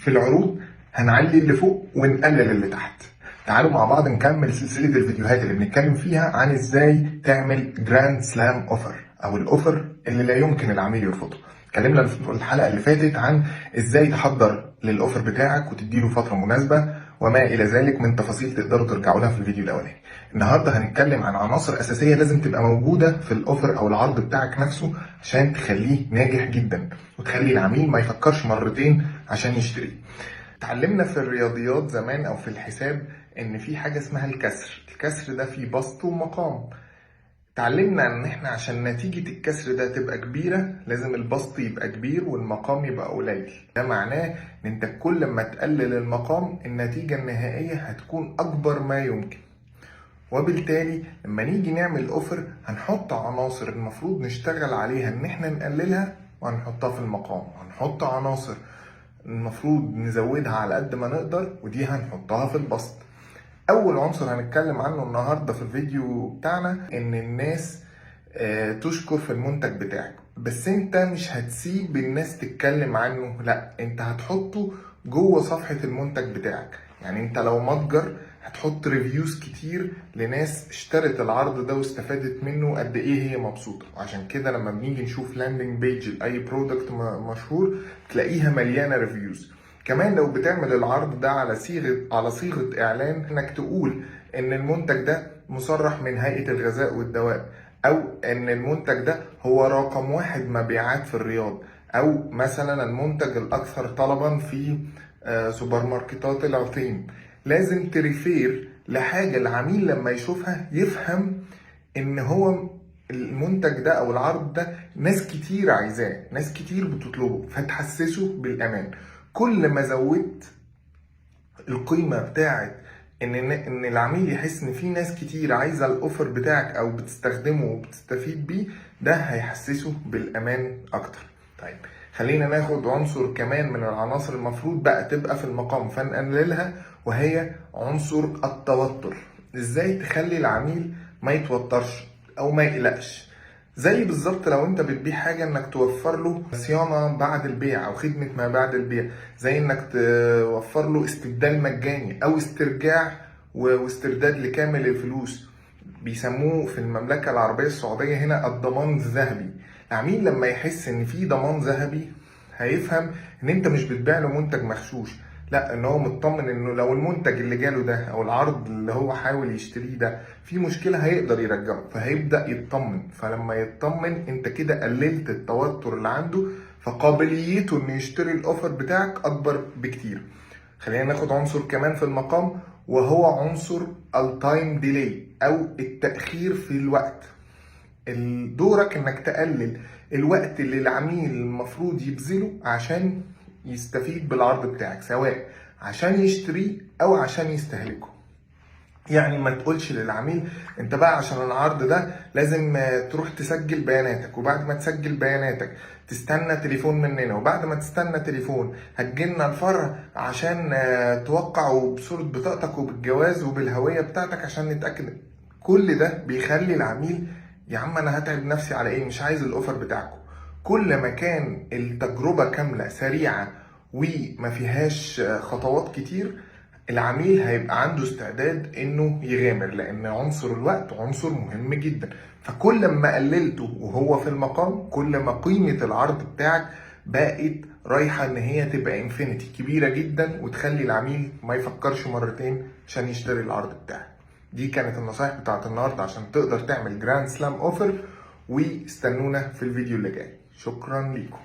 في العروض هنعلي اللي فوق ونقلل اللي تحت. تعالوا مع بعض نكمل سلسلة الفيديوهات اللي بنتكلم فيها عن ازاي تعمل grand slam offer، او ال offer اللي لا يمكن العميل يرفضه. اتكلمنا في الحلقة اللي فاتت عن ازاي تحضر لل offer بتاعك وتديله فترة مناسبة وما الى ذلك من تفاصيل تقدروا ترجعوا لها في الفيديو الاولاني. النهارده هنتكلم عن عناصر اساسية لازم تبقى موجودة في ال offer او العرض بتاعك نفسه عشان تخليه ناجح جدا وتخلي العميل ما يفكرش مرتين عشان يشتريه. اتعلمنا في الرياضيات زمان او في الحساب ان في حاجة اسمها الكسر، الكسر ده فيه بسط ومقام. اتعلمنا ان احنا عشان نتيجة الكسر ده تبقى كبيرة لازم البسط يبقى كبير والمقام يبقى قليل. ده معناه ان انت كل ما تقلل المقام النتيجة النهائية هتكون اكبر ما يمكن. وبالتالي لما نيجي نعمل offer هنحط عناصر المفروض نشتغل عليها ان احنا نقللها وهنحطها في المقام، هنحط عناصر المفروض نزودها على قد ما نقدر ودي هنحطها في البسط. اول عنصر هنتكلم عنه النهارده في الفيديو بتاعنا ان الناس تشكر في المنتج بتاعك. بس انت مش هتسيب الناس تتكلم عنه، لا، انت هتحطه جوه صفحة المنتج بتاعك. يعني انت لو متجر هتحط reviews كتير لناس اشترت العرض ده واستفادت منه قد ايه هي مبسوطة. وعشان كده لما بنيجي نشوف landing page لاي product مشهور تلاقيها مليانة reviews. كمان لو بتعمل العرض ده على صيغة اعلان، انك تقول ان المنتج ده مصرح من هيئة الغذاء والدواء، او ان المنتج ده هو رقم 1 مبيعات في الرياض، او مثلا المنتج الاكثر طلبا في سوبر ماركتات العثيم. لازم ت refer لحاجة العميل لما يشوفها يفهم ان هو المنتج ده او العرض ده ناس كتير عايزاه، ناس كتير بتطلبه، فتحسسه بالامان. كل ما زودت القيمة بتاعت ان العميل يحس ان في ناس كتير عايزه ال offer بتاعك او بتستخدمه وبتستفيد بيه، ده هيحسسه بالامان اكتر. طيب، خلينا ناخد عنصر كمان من العناصر المفروض بقى تبقى في المقام فنقللها، وهي عنصر التوتر. ازاي تخلي العميل ما يتوترش او ما يقلقش؟ زي بالظبط لو انت بتبيع حاجة انك توفر له صيانة بعد البيع او خدمة ما بعد البيع، زي انك توفر له استبدال مجاني او استرجاع واسترداد لكامل الفلوس. بيسموه في المملكة العربية السعودية هنا الضمان الذهبي. العميل لما يحس ان في ضمان ذهبي هيفهم ان انت مش بتبيع له منتج مغشوش، لا، ان هو مطمن انه لو المنتج اللي جاله ده او العرض اللي هو حاول يشتريه ده في مشكلة هيقدر يرجعه، فهيبدا يطمن. فلما يطمن انت كده قللت التوتر اللي عنده، فقابليته انه يشتري ال offer بتاعك اكبر بكتير. خلينا ناخد عنصر كمان في المقام، وهو عنصر ال time delay او التاخير في الوقت. دورك انك تقلل الوقت اللي العميل المفروض يبذله عشان يستفيد بالعرض بتاعك، سواء عشان يشتريه او عشان يستهلكه. يعني ما تقولش للعميل انت بقى عشان العرض ده لازم تروح تسجل بياناتك، وبعد ما تسجل بياناتك تستنى تليفون مننا، وبعد ما تستنى تليفون هتجيلنا الفرع عشان توقع بصورة بطاقتك وبالجواز وبالهوية بتاعتك عشان نتأكد. كل ده بيخلي العميل: يا عم انا هتعب نفسي على ايه؟ مش عايز ال offer بتاعكم. كل ما كان التجربة كاملة سريعة وما فيهاش خطوات كتير، العميل هيبقى عنده استعداد انه يغامر، لان عنصر الوقت عنصر مهم جدا. فكل ما قللته وهو في المقام، كل ما قيمة العرض بتاعك بقت رايحة ان هي تبقى infinity كبيرة جدا وتخلي العميل ما يفكرش مرتين عشان يشتري العرض بتاعك. دي كانت النصايح بتاعت النهارده عشان تقدر تعمل grand slam offer، واستنونا في الفيديو اللي جاي. شكرا ليكم.